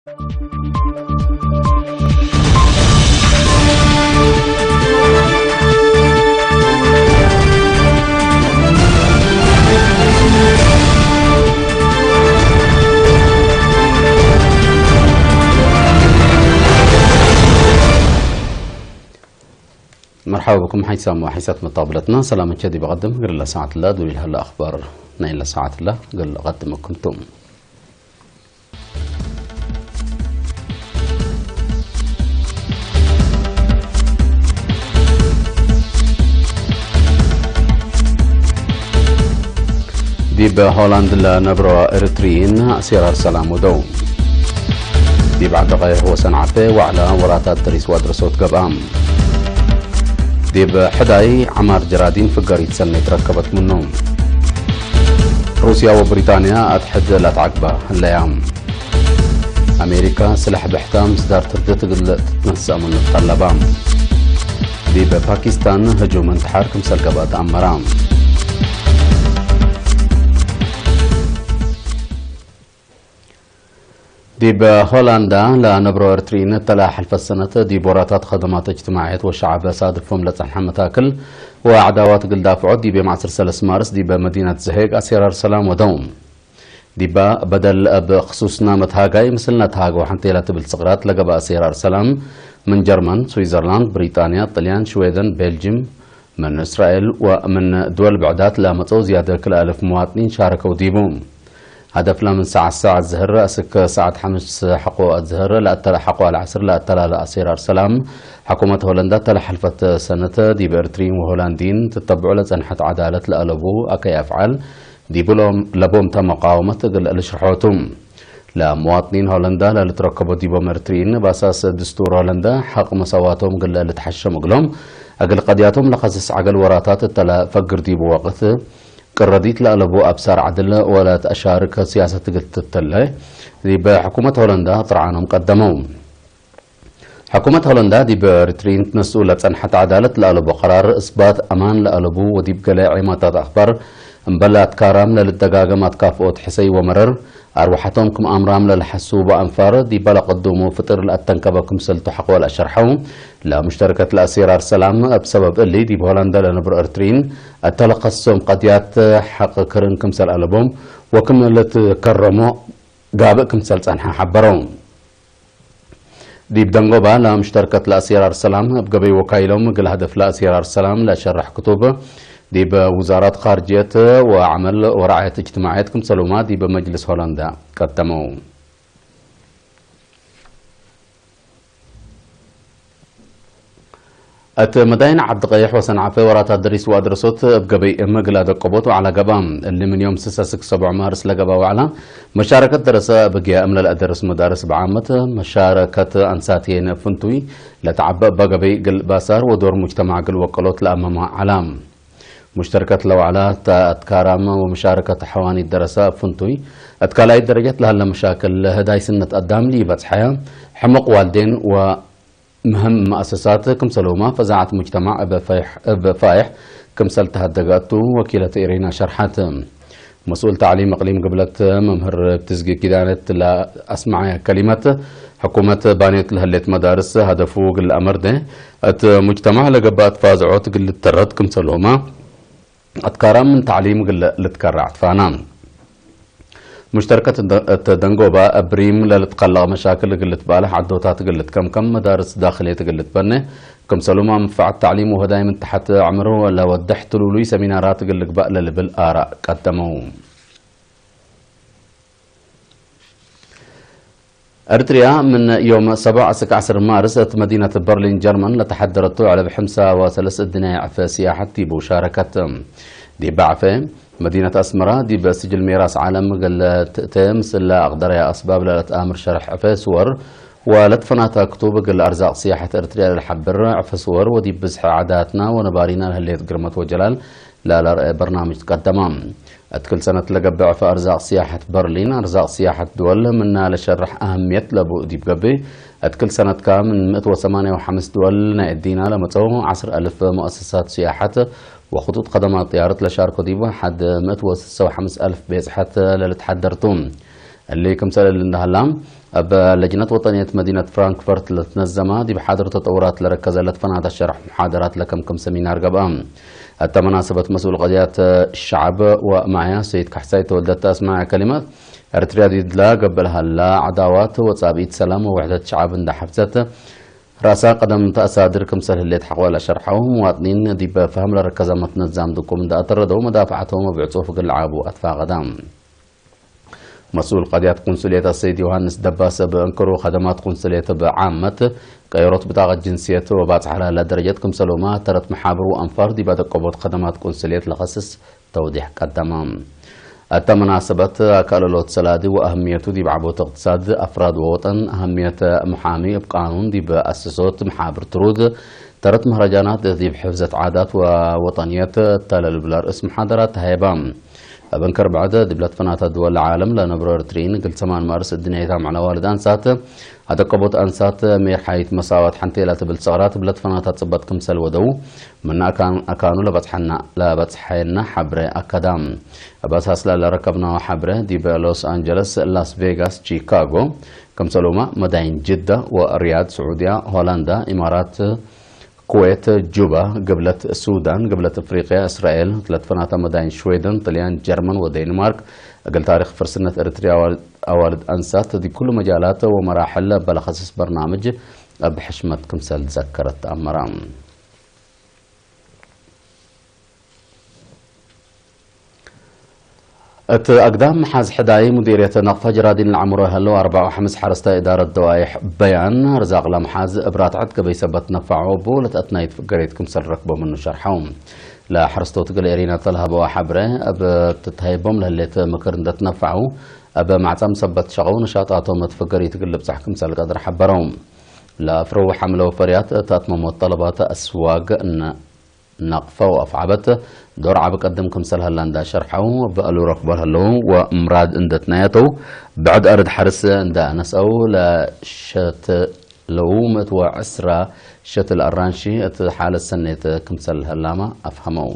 مرحبا بكم حيثما حيثت مطابلتنا. سلام الشدي بقدم قل ساعة الله دوري هلا أخبار نايل ساعة الله قل قدمكم توم. ዲብ ሆላንድ ለነብሮ ኤርትሪይን ኣሲራር ሰላም ወደው። ዲብ ዓዲ ቀይሕ ወሰን ዓፌ ዋዕላ ወራታት ድሪስ ዋድረሶት ገብኣ። ዲብ ሕዳይ ዓማር ጀራዲን ፍገሪት ሰነይ ትረከበት ምኑ። ሩስያ ወብሪጣንያ ኣትሕድ ላትዓግባ ህለያ። ኣሜሪካ ስላሕ ብሕታ ምስዳር ትርዲ ትግልእ ትትነስእ ምኑ ጠለባ። ዲብ ፓኪስታን ህጁም እንትሓር ክምሰል ገብኣ ተኣመራ። ዲብ ሆላንዳ ለነብሮ ኤርትሪን እተላ ሕልፈት ሰነት ዲብ ወራታት ኸደማት እጅትማዕየት ወሸዓብ ሳድፎም ለጸንሐ መታክል ወኣዕዳዋት ግልዳፍዖት ዲብ የም ዓሰርተ ሰለስተ ማርስ ዲብ መዲናት ዘሄግ ኣሴራር ሰላም ወደው። ዲባ በደል እብ ክሱስና መትሃጋይ ምስልና ተሃገው ሓንቴላ ትብል ጽቕራት ለገባ ኣሴራር ሰላም ምን ጀርመን፣ ስዊዘርላንድ፣ ብሪጣንያ፣ ጥልያን፣ ሽዌደን፣ ቤልጅም፣ ምን እስራኤል ወምን ድወል ብዕዳት ላመጸው ዝያደ ክልተ ኣልፍ መዋጥኒን ሻረከው ዲቡ። ሃደፍላ ምን ሰዓት ሰዓት ዝህር እስክ ሰዓት ሓሙሽተ ሓቆ ዝህር ለኣተላ ሓቆ ኣልዓስር ለኣተላለ ኣሴራር ሰላም። ሕኩመት ሆለንዳ ተለሓልፈት ሰነት ዲብ ኤርትሪን ወሆላንዲን ትተብዑ ለጸንሐት ዓዳለት ለኣለቡ ኣከይ ኣፍዓል ዲቡ ሎም ለቦምታ መቃወመት እግል ልሽርሖቱ። ለመዋጥኒን ሆለንዳ ለልትረከቦ ዲቦም ኤርትሪን ባሳስ ድስቱር ሆለንዳ ሓቕ መሳዋቶም ግለ ልትሓሸም እግሎም እግል ቀድያቶም ለኸስስ ዓገል ወራታት እተለ ፈግር ዲቡ ወቅት ቅረዲት ለኣለቡ ኣብሳር ዓድል ወለ ተኣሻርክ ሲያሰት እግል ትተለ ዲብ ሕኩመት ሆለንዳ ጥርዓኖም ቀደመው። ሕኩመት ሆለንዳ ዲብ ኤርትሪን ትነስኡ ለጸንሐት ዓዳለት ለኣለቡ ቀራር እስባት ኣማን ለኣለቡ ወዲብ ገለ ዒማታት ኣኽባር እምበል ኣትካራም ለልደጋገም ኣትካፍኦት ሕሰይ ወመረር ኣርዋሓቶም ክም ኣምራም ለልሓስቡ በኣንፋር ዲባ ለቀዱሙ ፍጥር ለኣተንከበ ክምሰልቱ ሓቆ ለኣሸርሐው ለሙሽተርከት ለኣሲራር ሰላም እብ ሰበብ እሊ ዲብ ሆላንዳ ለነብሩ ኤርትሪን እተለኸሶም ቀድያት ሓቅ ክርን ክምሰል ኣለቦም ወክም ልትከረሞ ጋብእ ክምሰል ጸንሐ ሓበረው። ዲብ ደንጎባ ለሙሽተርከት ለኣሲራር ሰላም እብ ገበይ ወካይሎም እግል ሃደፍ ለኣሲራር ሰላም ለሸርሕ ክቱብ ዲብ ውዛራት ኻርጅየት ወዓመል ወራዕየት እጅትማዕየት ክምሰሉማ ዲብ መጅልስ ሆላንዳ ቀደመው። እት መዳይን ዓዲ ቀይሕ ወሰን ዓፈ ወራታት ደሪስ ወኣድረሶት እብ ገበይ እምግል ኣደቀቦት ወዓላ ገባ። እሊ ምን ዮም ስሰስክ ሰብዑ ማርስ ለገባ ዋዕላ መሻረከት ደረሰ እብ ግያ እምለ ለኣደርስ መዳርስ ብዓመት መሻረከት ኣንሳትየን ፍንቱይ ለተዓበ እባ ገበይ ግል ባሳር ወዶር ሙጅተማዕ ግል ወቀሎት ለኣመማ ዓላ። ሙሽተርከት ለዋዕላ እት ኣትካራም ወመሻረከት ሐዋኒት ደረሰ ፍንቱይ እት ካልኣይት ደረጀት ለሀለ መሻክል ለህዳይ ስነት ኣዳም ሊበጽሐ ሕመቕ ዋልዴን ወ ምህም መኣሰሳት ክምሰልሁማ ፈዛዓት ሙጅተማዕ እብ ፋይሕ ክምሰል ተሃደገ እቱ ወኪለት ኢሬና ሸርሓት። መስኡል ታዕሊም እቅሊም ግብለት መምህር ብትዝጊ ኪዳነት ለኣስማዓያ ከሊመት፣ ሕኩመት ባንዮት ለህሌት መዳርስ ሃደፉ ግል ኣመርደ እት ሙጅተማዕ ለገባእት ፋዝዖት ግል ተረት ክምሰልሁማ ኣትካራ ምን ታዕሊም ግለ ልትከራዕ ትፋና። ሙሽተርከት እተ ደንጎባ እብሪም ለልትከለቕ መሻክል እግል ልትባልሕ ዓዶታት እግል ልትከምከም መዳርስ ዳኽልየት እግል ልትበነ ክምሰሉማ ምንፋዓት ታዕሊም ወህዳይ ምን ተሓት ዕምር ለወድሕ ትሉሉይ ሰሚናራት እግል ልግባእ ለልብል ኣራእ ቀደመው። ኤርትርያ ምን ዮም ሰብዓ እስክ ዓስር ማርስ እት መዲነት በርሊን ጀርመን ለተሓደረቱ ዕለብ ሕምሳ ወሰለስ እድንያ ዕፈ ስያሐት ዲቡ ሻረከት። ዲብ ዕፈ መዲነት ኣስመራ ዲብ ስጅል ሜራስ ዓለም ገለ ትእተ ምስለ ኣቕደረያ ኣስባብ ለለትኣምር ሸርሕ ዕፈ ስወር ወለትፈናታ ክቱብ እግል ኣርዛቕ ስያሐት ኤርትርያ ለልሓብር ዕፈ ስወር ወዲብ ብዝሒ ዓዳትና ወነባሪና ለህሌት ግርመት ወጀላል ለለርአ በርናምጅ ትቀደማ። እት ክል ሰነት ለገብእ ዕፈ ኣርዛቕ ስያሐት በርሊን፣ ኣርዛቕ ስያሐት ድወል ምና ለሸርሕ ኣህምየት ለቡእ ዲብ ገብእ፣ እት ክል ሰነትካ ምን ምእት ወሰማንያ ወሓምስ ድወል ናይ እዲና ለመጸው ዓስር ኣልፍ ሙአሰሳት ስያሐት ወኽጡጥ ኸደማት ጥያርት ለሻርኮ ዲቡ፣ ሓድ ምእት ወስሳ ወሓምስ ኣልፍ ቤጽሐት ለልትሓደርቱ። እሊ ክምሰል እሊ እንዳሃላ፣ ኣብ ለጅነት ወጠንየት መዲነት ፍራንክፈርት ለትነዘማ ዲብ ሓድር ተጠውራት ለረከዘ ለትፈናታ ሸራሕ ሙሓደራት ለከምክም ሰሚናር ገብኣ። እተ መናሰበት መስኡል ቀድያት ሸዓብ ወማያ ሰይድ ካሕሳይ ተወልደት ኣስማዕ ከሊማት ኤርትርያ ዲድላ ገብልሃላ ዓዳዋት ወጻብኢት ሰላም ወውሕደት ሸዓብ እንዳሓፍዘት ራሳ ቀደም ተኣሳድር ክምሰል ህሌት ሓቆላ ሸርሓው መዋጥኒን ዲበ ፈህም ለረከዘ መትነዛም ድቁም እንዳኣተረደው መዳፍዓተው መብዕጹፍ ግልዓቡ ኣትፋቐዳ። መስኡል ቀድያት ቁንስልየት ኣሰይድ ዮሃንስ ደባሰ ብእንክሩ ኸደማት ቁንስልየት ብዓመት ቀይሮት ብጣቐት ጅንስየት ወባጽሓ ላላ ደረጀት ክምሰሎማ ተረት መሓብሩ ኣንፋር ዲባ ደቀቦት ኸደማት ቁንስልየት ለኸስስ ተውዲሕ ቀደማ። እታ መናሰበት ኣካለሎት ሰላዲ ወኣህምየቱ ዲብ ዓቦት እቅትሳድ ኣፍራድ ወወጠን ኣህምየት ምሓሚ እብ ቃኑን ዲብ ኣስሶት መሓብር ትሩድ ተረት መህረጃናት ዲብ ሕፍዘት ዓዳት ወወጠንየት ተለልብላ ርእስ መሓደራት ተሃየባ። ኣብ እንከር ብዕድ ድብለት ፈናታ ድወል ዓለም ለነብሮ ኤርትሪን ግል ሰማን ማርስ እድንያይታ ማዕላ ዋልድ ኣንሳት ኣደቀቦት ኣንሳት ሜርሓይት መሳዋት ሓንቴላ ትብል ሰቕራት ብለት ፈናታ ጽበት ክምሰል ወደው ምና ኣካኑ ለበጽሐና ለበጽሐና ሓብረ ኣከዳ። ኣብ ኣሳስላ ለረከብናዎ ሓብረ ዲበ ሎስ ኣንጀለስ፣ ላስ ቬጋስ፣ ቺካጎ፣ ከምሰሎማ መዳይን ጅዳ ወሪያድ፣ ስዑድያ፣ ሆላንዳ፣ ኢማራት፣ ኩዌት፣ ጁባ፣ ግብለት ሱዳን፣ ግብለት ኣፍሪቅያ፣ እስራኤል፣ ትለትፈናታ መዳይን ሽዌደን፣ ጥልያን፣ ጀርመን ወዴንማርክ፣ እግል ታሪክ ፍርስነት ኤርትርያ ኣዋልድ ኣንሳት ዲ ኩሉ መጃላት ወመራሕል በለኸስስ በርናምጅ ኣብ ሕሽመት ክምሰል ዘከረት ኣመራ። እቲ ኣግዳም መሓዝ ሕዳይ ሙዲርየት ነቕፋ ጀራዲን ለዓምሮ ያህለው ኣርባዕ ሓምስ ሓረስታይ እዳረት ደዋይሕ በያን ርዛቕ ለመሓዝ እብራትዐት ገበይ ሰበት ነፋዖ ቦለት ኣትናይት ፍገሬት ክምሰል ረክቦ ምኑ ሸርሐው። ለሐረስቶት ገለ ኤሪና ተልሃበዋ ሓብረ ኣብ ትትሃይቦም ለህሌት ምክር እንደትነፋዑ ኣብ ማዕጻም ሰበት ሸቐው ንሻጣቶም ትፍገር ይትግል ብጻሕ ክምሰል ቀድር ሓበረው። ለፍረው ሓምለው ፈርያት እታትመሞት ጠለባት ኣስዋግ እነ ነቕፈው ኣፍዓበት ዶር ዓቢ ቀድም ክምሰል ሃላንዳ ሸርሐው በእሉ ረክቦ ለህለው ወምራድ እንደትናያተው ብዕድ ኣርድ ሓርስ እንዳ ነስአው ለሸት ለው ምእት ወዕስራ ሸትል ኣራንሺ እቲ ሓለት ሰኔት ክምሰል ህላማ ኣፍሃመው።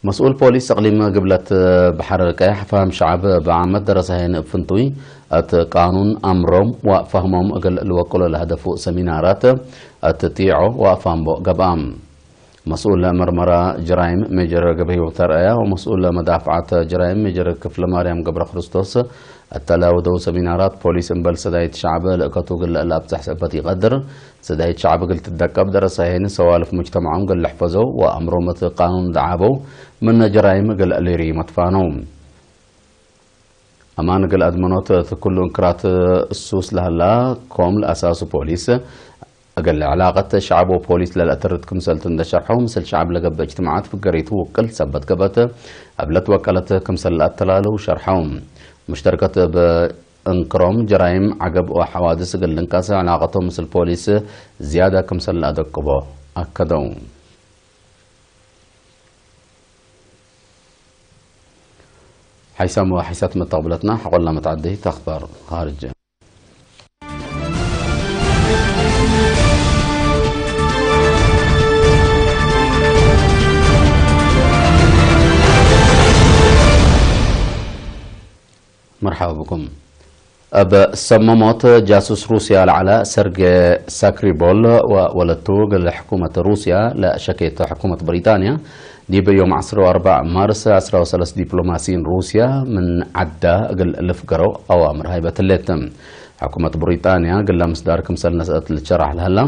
መስኡል ፖሊስ እቕሊም ግብለት ባሕር ቀያሕ ፋህም ሸዓብ ብዓመት ደረሳሄን ፍንቱይ እቲ ቃኑን ኣምሮም ወፋህሞም እግል ልወቅሎ ለህደፉ ሰሚናራት እቲ ጢዖ ወፋምቦ ገብኣም። መስኡል መርመራ ጀራይም ሜጀር ገብረ ህይወት ኣርኣያ ወመስኡል መዳፍዓት ጀራይም ሜጀር ክፍለ ማርያም ገብረ ክርስቶስ እተላወደው ሰሚናራት ፖሊስ እምበል ሰዳይት ሸዓብ ልእከቱ ግለ እላ ኣብዛሕ ሰበት ይቐድር። ሰዳይት ሸዓብ ግል ትደቀብ ደረሳሄን ሰዋልፍ ሙጅተማዖም ግል ሕፈዘው ወኣምሮም እቲ ቃኑን ደዓበው ምነ ጀራይም ግል ሊሪ መጥፋነው። ኣማን ግል ኣድመኖት እቲ ኩሉ እንክራት እሱስ ለህላ ኮም ለኣሳሱ ፖሊስ እግል ዕላቐት ሸዓብ ወፖሊስ ለልአትርት ክምሰልት እንደሸርሐው ምስል ሸዓብ ለገበ እጅትማዓት ፍገሪቱ ውቅል ሰበት ገበት ኣብ ለትወቀለት ክምሰል ለኣተላለው ሸርሐው። ሙሽተርከት ብእንክሮም ጀራይም ዓገብ ወሐዋድስ እግል ልንቃሰ ዕላቐቶም ምስል ፖሊስ ዝያዳ ክምሰል ለኣደቅቦ ኣከደው። ሓይሳም ወሓይሳት መተቕብለትና ሓቆላ መትዓዲ ተኽባር ኻርጅ። መርሓባ ብኩም። ኣብ ሰመሞት ጃሱስ ሩስያ ለዓላ ሰርጌ ሳክሪቦል ወወለቱ እግል ሕኩመት ሩስያ ለሸኬት ሕኩመት ብሪጣንያ ዲብ ዮም ዓስር ወኣርባዕ ማርስ ዓስር ወሰለስተ ዲፕሎማሲን ሩስያ ምን ዓዳ እግል ልፍገረው ኣዋምር ሃይበትሌት። ሕኩመት ብሪጣንያ ግላ ምስዳር ክምሰል ነስአት ልትሸራሕ ለህላ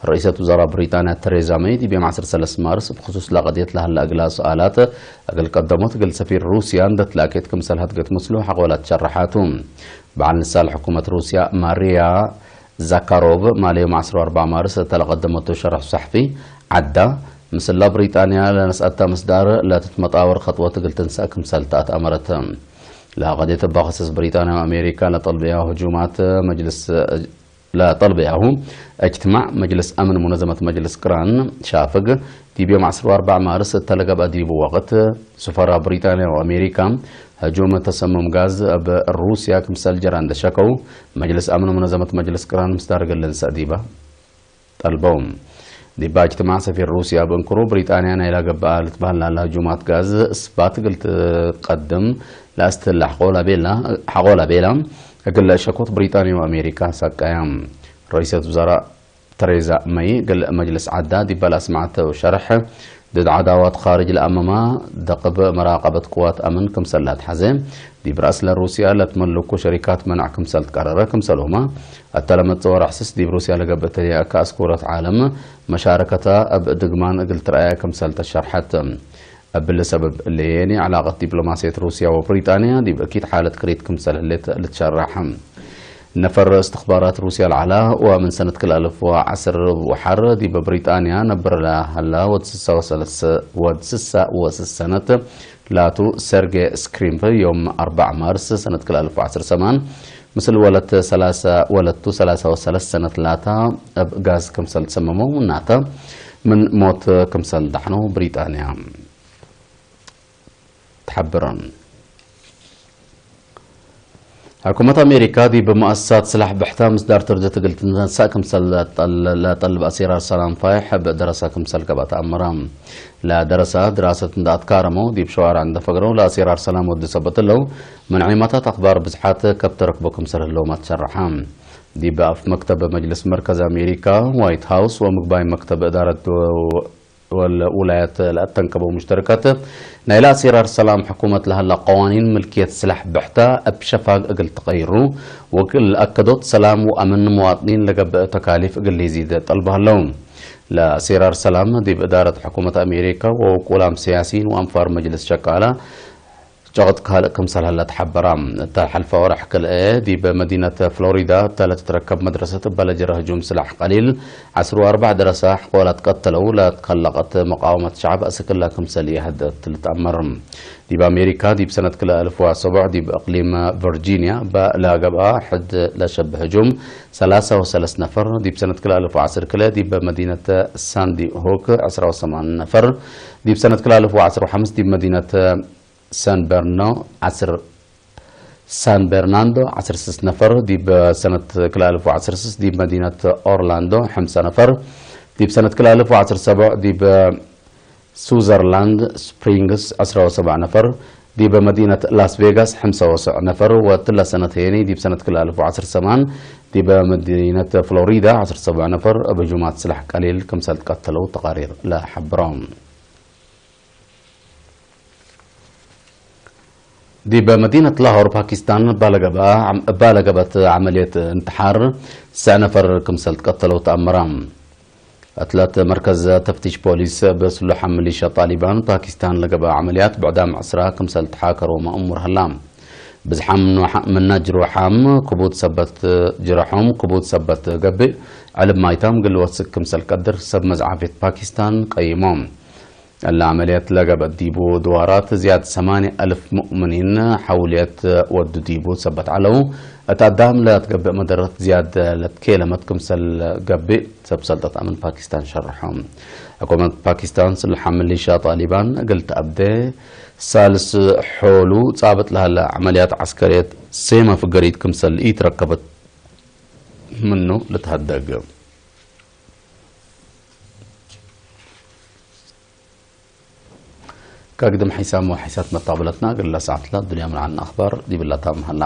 ርኢሰት ውዘራ ብሪጣንያ ተሬዛ መይ ዲብ ዮም ዓስር ወሰለስተ ማርስ ብክሱስ ለቀድየት ለህላ እግላ ሰኣላት እግል ቀደሞት እግል ሰፊር ሩስያ እንደትላኬት ክምሰል ሃድገት ምስሉ ሓቆላት ሸረሓቱ። በዓል ንሳል ሕኩመት ሩስያ ማሪያ ዛካሮቭ ማለዮም ዓስር ወኣርባዕ ማርስ እተ ለቀደመቶ ሸርሕ ሰሕፊ ዓዳ ምስላ ብሪጣንያ ለነስኣታ ምስዳር ለትትመጣወር ኸጥወት እግል ትንሳእ ክምሰል ተኣትኣመረት። ለቀድየት እባ ክስስ ብሪጣንያ ወኣሜሪካ ለጠልበያ ህጁማት መጅልስ ለጠልበያሁ እጅትማዕ መጅልስ ኣምን ሙነዘመት መጅልስ ቅራን ሻፍግ ዲብ ዮም ዓስር ወኣርባዕ ማርስ እተለገብአ ዲቡ ወቅት ሱፈራ ብሪጣንያ ወኣሜሪካ ህጁም ተሰሙም ጋዝ ኣብ ሩስያ ክምሰል ጀራ እንደሸከው መጅልስ ኣምን ሙነዘመት መጅልስ ቅራን ምስዳር ግልንሰእ ዲባ ጠልበው። ዲባ እጅትማዕ ሰፊር ሩስያ ብእንክሩ ብሪጣንያ ናይ ላገባኣ ልትበሃል ላላ ህጁማት ጋዝ ስባት እግል ትቀድም ላስትላ ሓቆላ ቤላ እግል ሸኮት ብሪጣንያ ወኣሜሪካ ሳቃያ። ረኢሰት ውዛራ ተሬዛ መይ እግል መጅልስ ዓዳ ዲባ ላስማዕተ ሸርሕ ድድ ዓዳዋት ኻርጅ ለኣመማ ደቅብ መራቀበት ቅዋት ኣምን ክምሰል ላትሓዘ ዲብ ራእስ ለሩስያ ለትመልኩ ሸሪካት መናዕ ክምሰል ትቀረረ ክምሰልሁማ ኣተለመት ጸወራሕስስ ዲብ ሩስያ ለገብእተ የእካ ኣስኩረት ዓለም መሻረከታ እብ ድግማን እግል ትረኣያ ክምሰል ተሸርሐት። እብል ሰበብ ለየኒ ዓላቀት ዲፕሎማሲየት ሩስያ ወብሪጣንያ ዲብ እኪት ሓለት ክሪት ክምሰል ህሌት ልትሸራሕ። ነፈር እስትኽባራት ሩስያ ለዓላ ወምን ሰነት ክልኣልፍ ወዓስር ወሓር ዲብ ብሪጣንያ ነብር ለሃላ ወድ ስሳ ወሰለስ ወድ ስሳ ወስስ ሰነት ላቱ ሰርጌ ስክሪምፕ ዮም ኣርባዕ ማርስ ሰነት ክልኣልፍ ወዓስር ሰማን ምስል ወለት ሰላሳ ወለቱ ሰላሳ ወሰለስ ሰነት ላታ እብ ጋዝ ክምሰል ትሰመመው ናታ ምን ሞት ክምሰል ዳሕኖ ብሪጣንያ ትሓብር። ሕኩመት ኣሜሪካ ዲብ መؤسسات ስላሕ ብሕታ ምስዳር ተርጀት እግል ትንሳእ ክምሰል ለጠልብ ኣሲራር ሰላም ፋይሕ ብደረሳ ክምሰል ገባ ተኣምራ። ለደረሳ ድራሰት እንዳ ኣትካረመው ዲብ ሸዋርዕ እንደ ፈግረው ለኣሲራር ሰላም ወዲ ሰበት ለው ምን ዒማታት ኣኽባር ብዝሓት ከብ ተረክቦ ክምሰል ህለውማ ትሸርሓ። ዲብ ኣፍ መክተብ መጅልስ መርከዝ ኣሜሪካ ዋይት ሃውስ ወምግባይ መክተብ እዳረት ወል ውላያት ለኣተንከበው ሙሽተረካት ናይ ለኣሲራር ሰላም ሕኩመት ለሃላ ቀዋኒን ምልክየት ስላሕ ብሕታ እብ ሸፋግ እግል ትቐይሩ ወግል ኣከዶት ሰላም ወኣምን መዋጥኒን ለገብእ ተካሊፍ እግል ሊዚድ ጠልባሃለው። ለኣሲራር ሰላም ዲብ እዳረት ሕኩመት ኣሜሪካ ወውቁላም ሲያሲን ወኣንፋር መጅልስ ሸቃላ ጨቕጥ ካልእ ክምሰል ሀላ ተሓበራ። እታ ሓልፋ ወርሕ ክልኤ ዲብ መዲነት ፍሎሪዳ እታ ለትትረከብ መድረሰት እባ ለጀረ ህጁም ስላሕ ቀሊል ዓስር ወኣርባዕ ደረሳ ሕቆላት ቀተለው ለትከለቐት መቃወመት ሸዓብ ኣስክላ ክምሰል እያ ህደት ልትኣመር። ዲብ ኣሜሪካ ዲብ ሰነት ክልተ ኣልፍ ወሰቡዕ ዲብ እቅሊም ቨርጂንያ እባ ለገብኣ ሕድ ለሸብ ህጁም ሰላሳ ወሰለስ ነፈር፣ ዲብ ሰነት ክልተ ኣልፍ ወዓስር ክልተ ዲብ መዲነት ሳንዲ ሆክ ዕስራ ወሰማን ነፈር፣ ዲብ ሰነት ክልተ ኣልፍ ወዓስር ወሓምስ ዲብ መዲነት ሳን በርኖ ዓስር ሳን በርናንዶ ዓሰርተ ስስ ነፈር፣ ዲብ ሰነት ክልተ ኣልፍ ወዓሰርተ ስስ ዲብ መዲነት ኦርላንዶ ሓምሳ ነፈር፣ ዲብ ሰነት ክልተ ኣልፍ ወዓሰርተ ሰብዕ ዲብ ስዊዘርላንድ ስፕሪንግስ ዕስራ ወሰብዓ ነፈር፣ ዲብ መዲነት ላስ ቬጋስ ሓምሳ ወሰዕ ነፈር፣ ወትላ ሰነት ሄኒ ዲብ ሰነት ክልተ ኣልፍ ወዓሰርተ ሰማን ዲብ መዲነት ፍሎሪዳ ዓሰርተ ሰብዓ ነፈር እብ ህጁማት ስላሕ ቀሊል ክምሰል ትቀተለው ተቃሪር ለሓብሮም። ዲብ መዲነት ላሆር ፓኪስታን እባ ለገበት ዓመልየት እንትሓር ሰዕ ነፈር ክምሰል ትቀተለው ተኣምራ። እትለት መርከዝ ተፍቲሽ ፖሊስ ብስሉሓ ሚሊሻ ጣሊባን ፓኪስታን ለገበ ዓመልያት ብዕዳም ዕስራ ክምሰል ተሓከሮ መእሙር ሀላ። ብዝሓም ምና ጅሩሓም ክቡድ ሰበት ጅረሖም ክቡድ ሰበት ገብእ ዕልብ ማይታም ግልወት ስክ ክምሰል ቀድር ሰብ መዝዓፌት ፓኪስታን ቀይሞም። እለ ዓመልያት ለገበት ዲቡ ድዋራት ዝያድ ሰማንያ ኣልፍ ሙእምኒን ሓውልየት ወዱ ዲቡ ሰበት ዓለው። እት ኣዳም ለትገብእ መደረት ዝያድ ለትኬለመት ክምሰል ገብእ ሰብ ሰልጠት ኣምን ፓኪስታን ሸርሖም። ሕኩመት ፓኪስታን ስልሓ ሚሊሻ ጣሊባን እግል ተኣብደ ሳልስ ሖሉ ጻብጥ ለሃለ ዓመልያት ዓስከርየት ሴመ ፍገሪት ክምሰል ኢትረከበት ምኑ ልትሃደግ። ከግድም ሒሳም ወሒሳት መጣብለትና ግላ ሰዓትላ ዱንያ ምልዓና ኣኽባር ዲብላታ መሃላ።